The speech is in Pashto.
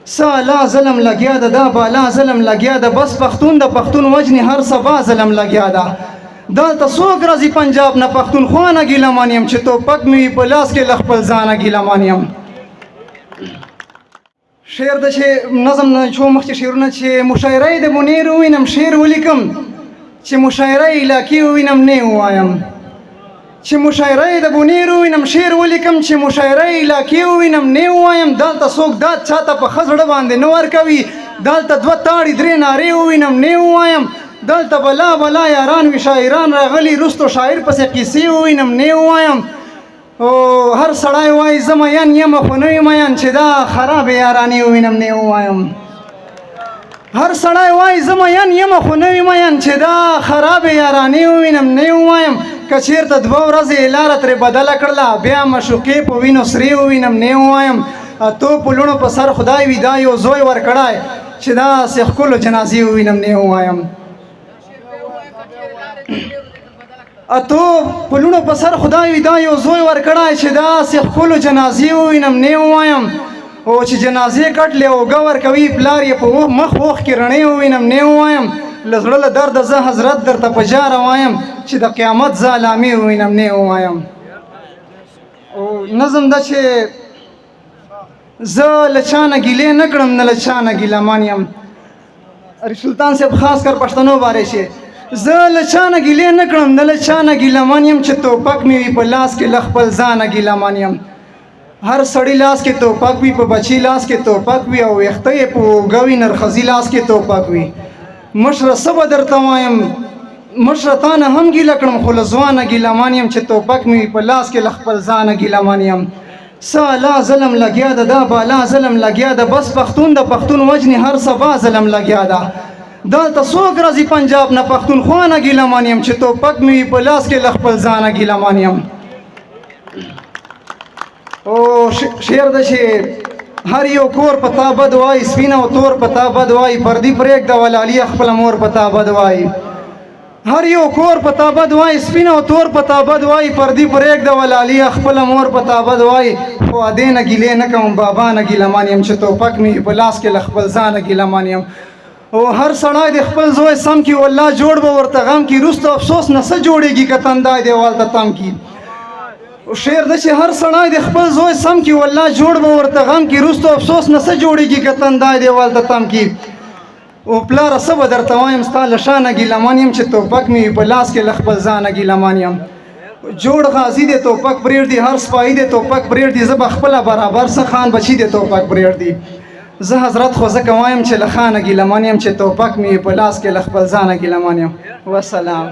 څه اعلی ظلم لګیا ده، دا بالا ظلم لګیا ده، بس پښتون د پښتون وجنې هر سبا ظلم لګیا ده. دلته څوک راځي پنجاب نه پښتونخوا نه ګیله من یم، چې توپک مې وي په لاس کې له خپل ځانه ګیله من یم. شعر د چې نظم نه څو مخکې شعرونه چې مشاعره یې د بونیر ووینم شعر ولیکم، چې مشاعره یې علاقې ووینم نه یې ووایم، چې مشاعره یې د بونیر ووینم شعر ولیکم، چې مشاعره یې علاقې ووینم نه یې ووایم. دلته څوک داد چاته په ښه زړه باندې نه ورکوي، دلته دوه تاړي درې نارې ووینم نه یې ووایم. دلته بلا بلا یاران وي شاعران راغلي، وروستو شاعر پسې قصې ووینم نه یې ووایم. او هر سړی وایي زه مین یم خو نه وي مین، چې دا خرابې یارانې ووینم نه یې ووایم. هر سړی وایي زه مین یم خو نه وي مین، چې دا خرابې یارانې ووینم نه یې ووایم. که چېرته دوه ورځې یې لاره ترې بدله کړله، بیا معشوقې په وینو سرې ووینم نه یې ووایم. اتو په لوڼو په سر خدای وي دا یو زوی ورکړی، چې داسې ښکلو جنازې ووینم نه یې ووایم. اتو په لوڼو په سر خدای وي دا یو زوی ورکړی، چې داسې ښکلو جنازې ووینم نه یې ووایم. او چې جنازې کټلې او اوږه ورکوي، پلار یې په مخ اوښکې رڼې ووینم نه یې ووایم. له زړه له درده زه حضرت درته په ژاره وایم، چې د قیامت زه علامې ووینم نه یې ووایم. او نظم ده چې زه له چا نه ګیلې نه کړم نه له چا نه ګیله من یم. سلطان صاحب خاص کر پښتنو باره شي، زه له چا نه ګیلې نه کړم نه له چا نه ګیله من یم، چې توپک مې وي په لاس کې له خپل ځانه ګیله من یم. هر سړي لاس کې توپک وي، په بچي لاس کې توپک وي، او ویښته یې په اوږه وي، نرښځي لاس کې توپک وي. مشره څه به درته وایم، مشره تا نه هم ګیله کړم خو له ځوانه ګیله من یم، چې توپک مې وي په لاس کې له خپل ځانه ګیله من یم. څه اعلی ظلم لګیا ده، دا بالا ظلم لګیا ده، بس پښتون د پښتون وجنې هر سبا ظلم لګیا ده. دلته څوک راځي پنجاب نه پښتونخوا نه ګیله من یم، چې توپک مې وي په لاس کې له خپل ځانه ګیله من یم. او شعر ده چې هر یو کور په تا بد وایي، سپین او تور په تا بد وایي، پردي پرېږده ولالیه خپله مور په تا بد وایي. هر یو کور په تا بد وایي، سپین او تور په تا بد وایي، پردي پرېږده ولالیه خپله مور په تا بد وایي. خو ادې نه ګیلې نه کوم بابا نه ګیله من یم، چې توپک مې په لاس کې له خپل ځانه ګیله من یم. او هر سړی د خپل زوی سم کی، والله جوړ به ورته غم کی، وروسته افسوس نه څه جوړېږي که تندای دیوال ته تم کی. شعر ده چې هر سړی د خپل زوی سم کی، والله جوړ به ورته غم کی، وروسته افسوس نه څه جوړېږي که تندای دیوال ته تم کی. او پلاره څه به درته وایم، ستا له شانه ګیله من یم، چې توپک مې وي په لاس کې له خپل ځانه ګیله من یم. جوړ غازي دی توپک پرېږدي، هر سپاهي دی توپک پرېږدي، زه به خپله برابر څه خان بچي دی توپک پرېږدي. زه حضرت خو ځکه وایم چې له خانه ګیله من یم، چې توپک مې په لاس کې له خپل ځانه ګیله من یم. وسلام.